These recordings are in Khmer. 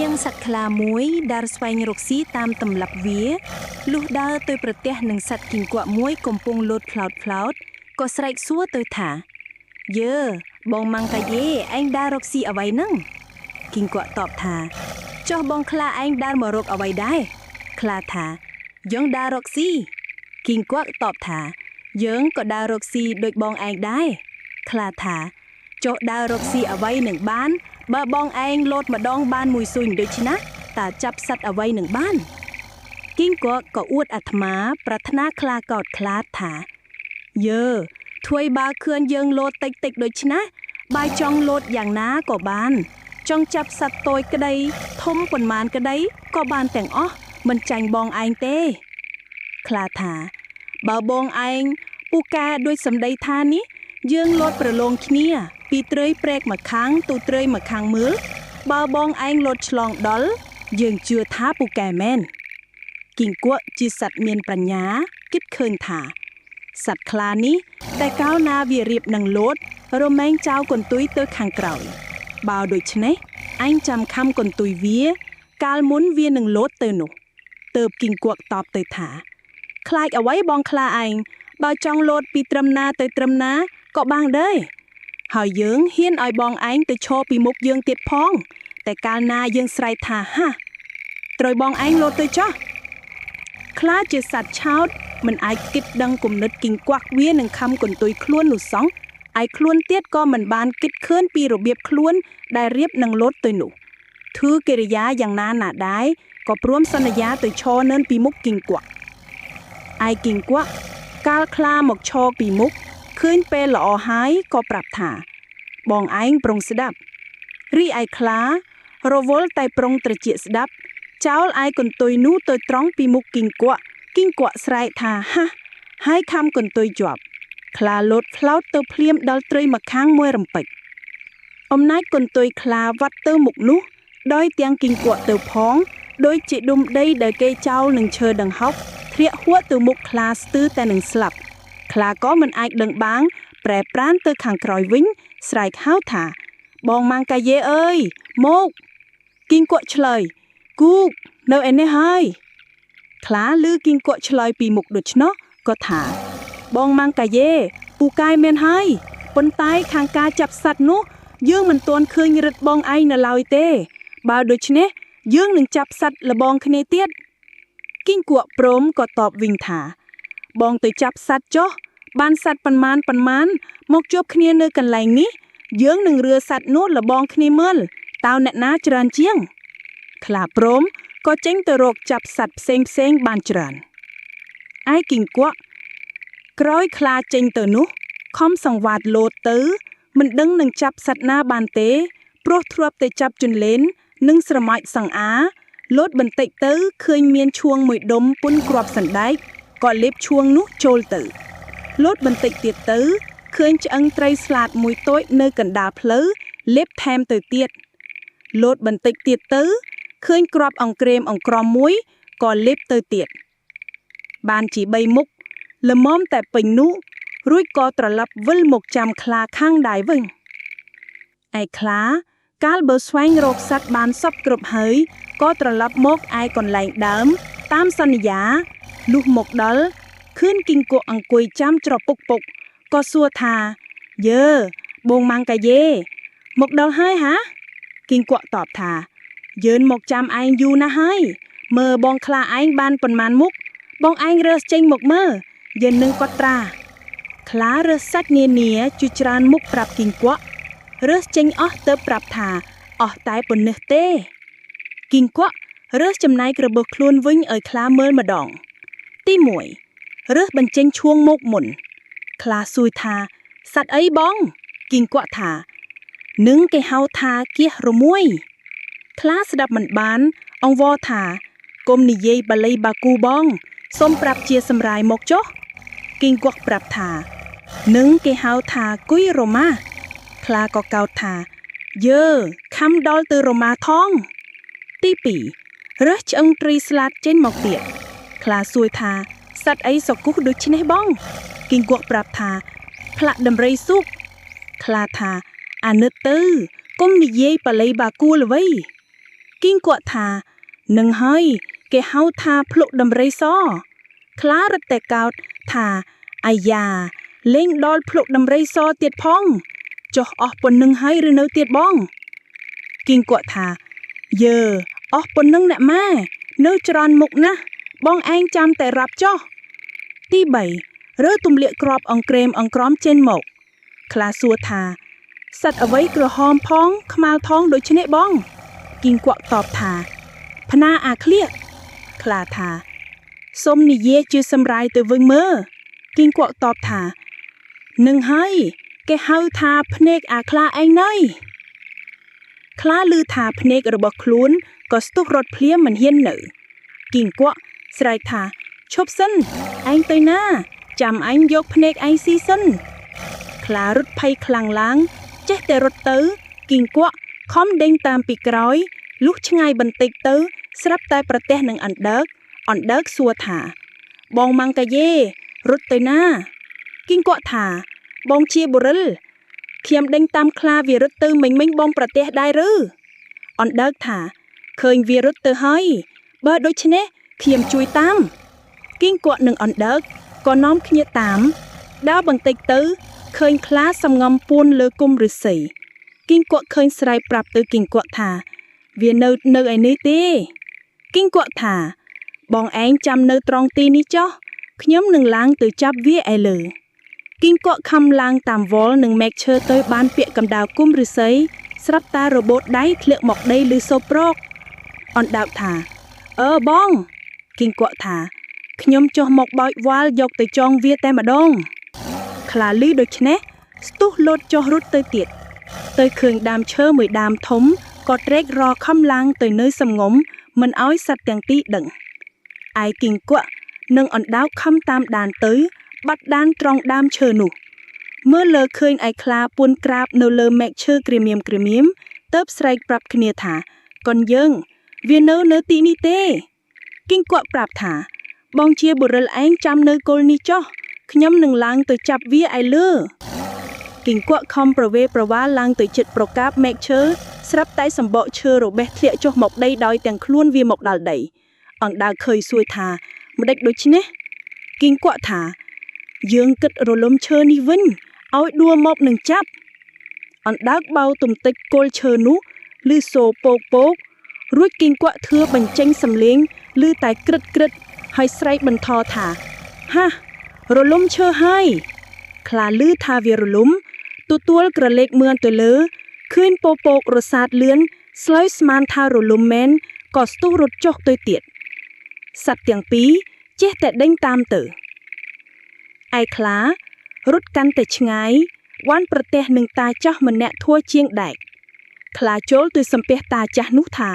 មានសត្វខ្លាមួយដើរស្វែងរកស៊ីតាមទម្លាប់វាលុះដើរទៅប្រទះនឹងសត្វគីង្គក់មួយកំពុងលោតផ្លោតផ្លោតក៏ស្រែកសួរទៅថាយើបងម៉ាំងកាយេឯងដើររកស៊ីអ្វីហ្នឹងគីង្គក់តបថាចុះបងខ្លាឯងដើរមករកអ្វីដែរខ្លាថាយើងដើររកស៊ីគីង្គក់តបថាយើងក៏ដើររកស៊ីដូចបងឯងដែរខ្លាថាចុះដើររកស៊ីអ្វីនឹងបាន បើបងឯងលោតម្ដងបានមួយស៊ុញដូច្នេះតើចាប់សត្វអ្វីនឹងបានគីង្គក់ក៏អួតអាត្មាប្រាថ្នាខ្លាកោតខ្លាចថាយើថ្វីបើខឿនយើងលោតតិចតិចដូច្នេះបាយចង់លោតយ៉ាងណាក៏បាន ចង់ចាប់សត្វតូចក្តីធំប៉ុន្មានក្តីក៏បានទាំងអស់មិនចាញ់បងឯងទេខ្លាថាបើបងឯងពូកែដូចសម្ដីថានេះយើងលោតប្រឡងគ្នា ពីត្រើយព្រែកមកខាងទៅត្រើយមកខាងមើលបើបងឯងលោតឆ្លងដល់យើងជឿថាពូកែមែនគីង្គក់ជាសត្វមានបញ្ញាគិតឃើញថាសត្វខ្លានេះតែកាលណាវារៀបនឹងលោតរមែងចៅកន្ទុយទៅខាងក្រោយបើដូច្នេះឯងចាំខំកន្ទុយវាកាលមុនវានឹងលោតទៅនោះទើបគីង្គក់តបទៅថាខ្លាចអ្វីបងខ្លាឯងបើចង់លោតពីត្រឹមណាទៅត្រឹមណាក៏បានដែរហើយយើងហ៊ានឲ្យបងឯងទៅឈរពីមុខយើងទៀតផងតែកាលណាយើងស្រែកថាហាត្រូវបងឯងលោតទៅចោះខ្លាជាសត្វឆោតមិនអាចគិតដឹងគំនិតគីងគាក់វានឹងខំកន្ទុយខ្លួននោះសោះឯខ្លួនទៀតក៏មិនបានគិតឃើញពីរបៀបខ្លួនដែលរៀបនឹងលោតទៅនោះធ្វើកិរិយាយ៉ាងណាណាដែរក៏ព្រមសន្យាទៅឈរនៅពីមុខគីងគាក់ឯគីងគាក់កាលខ្លាមកឈរពីមុខឃើញពេលល្អហើយក៏ប្រាប់ថាបងឯងប្រុងស្ដាប់រីឯខ្លារវល់តែប្រុងត្រចៀកស្ដាប់ចោលឯកន្ទុយនោះទៅត្រង់ពីមុខគីងគក់គីងគក់ស្រែកថាហាហើយខំកន្ទុយជាប់ខ្លាលោតផ្លោតទៅភ្លាមដល់ត្រីម្ខាងមួយរំពេចអំណាចកន្ទុយខ្លាវត្តទៅមុខនោះដោយទាំងគីងគក់ទៅផងដូចជាដុំដីដែលគេចោលនឹងឈើដង្ហោកធ្លាក់ហួតទៅមុខខ្លាស្ទើរតែនឹងស្លាប់ខ្លាក៏មិនអាចដឹងបាងប្រែប្រានទៅខាងក្រោយវិញស្រែកហៅថាបងម៉ាំងកាយេអើយមកគីងគក់ឆ្លើយគូកនៅឯនេះហើយខ្លាឮគីងគក់ឆ្លើយពីមុខដូច្នោះក៏ថាបងម៉ាំងកាយេពូកាយមានហើយប៉ុន្តែខាងការចាប់សត្វនោះយើងមិនទាន់ឃើញរិទ្ធបងឯងនៅឡើយទេបើដូច្នេះយើងនឹងចាប់សត្វលបងគ្នាទៀតគីងគក់ព្រមក៏តបវិញថាបងទៅចាប់សត្វចុះបានសត្វប៉ុន្មានប៉ុន្មានមកជួបគ្នានៅកន្លែងនេះយើងនឹងរើសត្វនោះលបងគ្នាមើលតើអ្នកណាច្រើនជាងខ្លាព្រមក៏ចេញទៅរកចាប់សត្វផ្សេងផ្សេងបានច្រើនឯគីងគក់ក្រោយខ្លាចេញទៅនោះខំសង្វាតលោតទៅមិនដឹងនឹងចាប់សត្វណាបានទេព្រោះធ្លាប់តែចាប់ជន្លេននិងស្រមោចសង្អាលោតបន្តិចទៅឃើញមានឈួងមួយដុំពុនគ្រាប់សណ្ដែកក៏លេបឈួងនោះចូលទៅលោតបន្តិចទៀតទៅឃើញឆ្អឹងត្រីស្លាតមួយតូចនៅកណ្ដាលផ្លូវលេបថែមទៅទៀតលោតបន្តិចទៀតទៅឃើញគ្រាប់អង្ក្រេមអង្ក្រមមួយក៏លេបទៅទៀតបានជា3មុខល្មមតែពេញនោះរួចក៏ត្រឡប់វិលមកចាំខ្លាខាងដៃវិញឯខ្លាកាលបើស្វែងរកសត្វបានសពគ្រប់ហើយក៏ត្រឡប់មកឯកន្លែងដើមតាមសន្យាលុះមកដល់ឃើញគីងគក់អង្គុយចាំច្រពុកពុកក៏សួរថាយើបងម៉ាំងកាយេមកដល់ហើយហាគីងគក់តបថាយើងមកចាំឯងយូរណាស់ហើយមើលបងខ្លាឯងបានប៉ុន្មានមុខបងឯងរើសចេញមកមើលយើងនឹងកត់ត្រាខ្លារើសសាច់នានាជាច្រើនមុខប្រាប់គីងគក់រើសចេញអស់ទៅប្រាប់ថាអស់តែប៉ុណ្ណេះទេគីងគក់រើសចំណាយក្របើខ្លួនវិញឲ្យខ្លាមើលម្ដងទី1រើសបញ្ចេញឈួងមកមុនខ្លាសួរថាសត្វអីបងគីងគក់ថានឹងគេហៅថាគៀសរមួយខ្លាស្ដាប់មិនបានអង្វរថាគុំនិយាយបាលីបាគូបងសូមប្រាប់ជាសម្រាយមកចុះគីងគក់ប្រាប់ថានឹងគេហៅថាគុយរ៉ូម៉ាខ្លាក៏កោតថាយើខំដល់ទៅរ៉ូម៉ាថងទី2រើសឆ្អឹងត្រីស្លាតចេញមកទៀតខ្លាសួរថាសត្វអីសគុះដូច្នេះបងគីងគក់ប្រាប់ថាផ្លាក់ដំរីស៊ុកខ្លាថាអាណិតទៅគុំនិយាយបាលីបាគូល្វី គីងគក់ថានឹងហើយគេហៅថាភ្លុកដំរីស ខ្លារឹតតែកោតថាអាយ៉ាលេងដល់ភ្លុកដំរីសទៀតផងចុះអស់ប៉ុណ្ណឹងហើយឬនៅទៀតបង គីងគក់ថាយើអស់ប៉ុណ្ណឹងអ្នកម៉ែនៅច្រនមុខណាស់បងឯងចាំតែរាប់ចុះទី3រើទំលាកក្របអង្ក្រេមអង្ក្រមចេញមក ខ្លាសួរថាសត្វអ្វីក្រហមផងខ្មៅថងដូចនេះបង គីងគក់តបថាផ្ណាអាក្លៀកខ្លាថាសុំនិយាយជាសម្រាយទៅវិញមើលគីងគក់តបថានឹងហើយគេហៅថាភ្នែកអាខ្លាឯងណៃខ្លាឮថាភ្នែករបស់ខ្លួនក៏ស្ទុះរត់ភ្លាមមិនហ៊ាននៅគីងគក់ស្រែកថាឈប់សិនឯងទៅណា ចាំអញយកភ្នែកឯងស៊ីសិន ខ្លារត់ភ័យខ្លាំងឡើង ចេះតែរត់ទៅ គីងគក់ខំដេញតាមពីក្រោយលុះឆ្ងាយបន្តិចទៅ ស្រាប់តែប្រទះនឹងអណ្ដើកអណ្ដើកសួរថា បងម៉ាំងកាយេរត់ទៅណា គីងគក់ថា បងជាបុរិលខ្ញុំដេញតាមខ្លាវារត់ទៅមិញមិញបងប្រទះដែរឬអណ្ដើកថាឃើញវារត់ទៅហើយបើដូច្នេះខ្ញុំជួយតាម គីងគក់នឹងអណ្ដើកក៏នាំគ្នាតាមដើរបន្តិចទៅឃើញខ្លាសំងំពួនលើគុំឫស្សីគីងគក់ឃើញស្រែកប្រាប់ទៅគីងគក់ថាវានៅឯនេះទេគីងគក់ថា បងឯងចាំនៅត្រង់ទីនេះចុះខ្ញុំនឹងឡើងទៅចាប់វាឯលើគីងគក់ខំឡើងតាមវល់និងមែកឈើទៅបានពាក់កណ្ដាលគុំឫស្សីស្រាប់តែរបូតដៃធ្លាក់មកដីឬសូប្រកអណ្ដើកថាអឺបងគីងគក់ថាខ្ញុំចុះមកបោចវ៉ាល់យកទៅចងវាតែម្ដង ខ្លាលឺដូច្នេះស្ទុះលោតចុះរត់ទៅទៀតទៅឃើញដើមឈើមួយដើមធំក៏ត្រេករខំឡើងទៅនៅសំងំមិនឲ្យសត្វទាំងពីរដឹងឯគីងគក់និងអណ្ដើកខំតាមដានទៅ បាត់ដានត្រង់ដើមឈើនោះមើលលើឃើញឯខ្លាពួនក្រាបនៅលើមែកឈើក្រៀមក្រៀមទៅស្រែកប្រាប់គ្នាថាកុនយើង វានៅទីនេះទេគីងគក់ប្រាប់ថា បងជាបុរិលឯងចាំនៅគល់នេះចុះខ្ញុំនឹងឡើងទៅចាប់វាឯលើគីងគក់ខំប្រវេប្រវាលឡើងទៅចិត្តប្រកាបមែកឈើស្រាប់តែសម្បកឈើរបេះធ្លាក់ចុះមកដីដោយទាំងខ្លួនវាមកដល់ដីអណ្ដើកឃើញសួរថាម្ដេចដូច្នេះគីងគក់ថាយើងគិតរលំឈើនេះវិញឲ្យដួលមកនឹងចាប់អណ្ដើកបោទំតិចគល់ឈើនោះឬសូពោកពោករួចគីងគក់ធ្វើបញ្ចេញសំឡេងឬតែក្រឹតក្រឹតហើយស្រែកបន្ថថាហារលំឈើហើយខ្លាលឺថាវារលំទទួលក្រឡេកមឿនទៅលើឃើញពពករសាទលឿនស្លើយស្មានថារលំមែនក៏ស្ទុះរត់ចុះទៅទៀតសត្វទាំងពីរចេះតែដេញតាមទៅឯខ្លារត់កាន់តែឆ្ងាយវ៉ាន់ប្រទះនឹងតាចាស់ម្នាក់ធួជាងដែកខ្លាចូលទៅសំពះតាចាស់នោះថា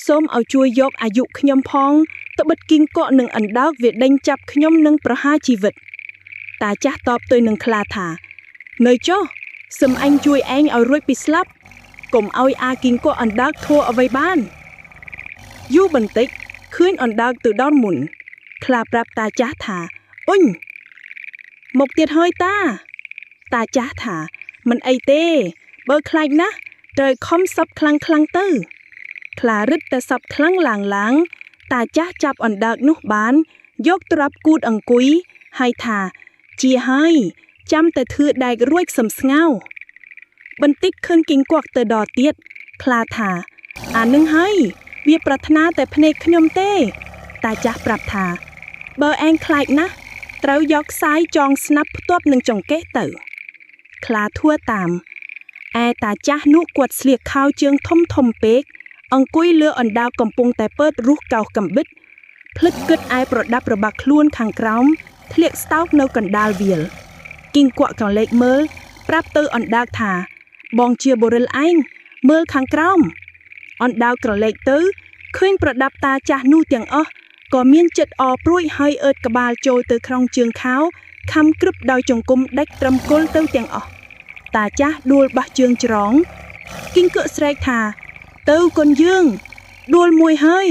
សូមឲ្យជួយយកអាយុខ្ញុំផងត្បិតគីងកក់នឹងអណ្ដើកវាដេញចាប់ខ្ញុំនឹងប្រហារជីវិតតាចាស់តបទៅនឹងខ្លាថានៅចុះសឹមអញជួយឯងឲ្យរួចពីស្លាប់កុំឲ្យអាគីងកក់អណ្ដើកធ្វើអ្វីបានយូរបន្តិចឃើញអណ្ដើកទៅដល់មុនខ្លាប្រាប់តាចាស់ថាអ៊ុញមកទៀតហើយតាតាចាស់ថាមិនអីទេបើខ្លាចណាស់ត្រូវខំសប់ខ្លាំងខ្លាំងទៅខ្លារឹតតែសប់ខ្លាំងឡើងឡើងតាចាស់ចាប់អណ្ដើកនោះបាន យកទ្រាប់គូតអង្គុយហើយថាជាហើយចាំតែធ្វើដែករួចសំស្ងោបន្តិចឃើញគីងគក់ទៅដល់ទៀតខ្លាថាអានឹងហើយវាប្រាថ្នាតែភ្នែកខ្ញុំទេតាចាស់ប្រាប់ថាបើឯងខ្លាចណាស់ត្រូវយកខ្សែចងស្នាប់ផ្ទាប់នឹងចង្កេះទៅខ្លាធួតាមឯតាចាស់នោះគាត់ស្លៀកខោជើងធំធំពេកអង្គុយលើអណ្ដើកកំពុងតែពើតរុះកោសកំបិតភ្លឹកគិតឯប្រដាប់របស់ខ្លួនខាងក្រោមធ្លាក់ស្តោកនៅកណ្ដាលវាលគីងគក់ក៏លេចមើលប្រាប់ទៅអណ្ដើកថា បងជាបុរិលឯងមើលខាងក្រោមអណ្ដើកក្រឡេកទៅឃើញប្រដាប់តាចាស់នោះទាំងអស់ក៏មានចិត្តអព្រួយហើយអើតក្បាលចូលទៅក្នុងជើងខោខំក្រឹបដោយចង្គមដាច់ត្រឹមគល់ទៅទាំងអស់តាចាស់ដួលបះជើងច្រងគីងគក់ស្រែកថាទៅកូនយើងដួលមួយហើយ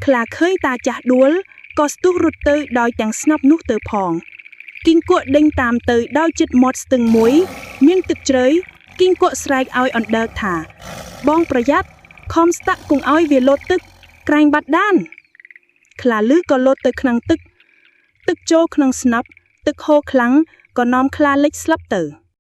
ខ្លាឃើញតាចាស់ដួលក៏ស្ទុះរត់ទៅដោយទាំងស្នប់នោះទៅផងគីងគក់ដេញតាមទៅដោយចិត្តមាត់ស្ទឹងមួយ មានទឹកជ្រៅគីងគក់ស្រែកឲ្យអណ្ដើកថា បងប្រយ័ត្ន ខំស្ទាក់កុំឲ្យវាលោតទឹក ក្រែងបាត់ដាន ខ្លាលឺក៏លោតទៅក្នុងទឹក ទឹកចូលក្នុងស្នប់ទឹកហូរខ្លាំងក៏នាំខ្លាលិចស្លាប់ទៅ។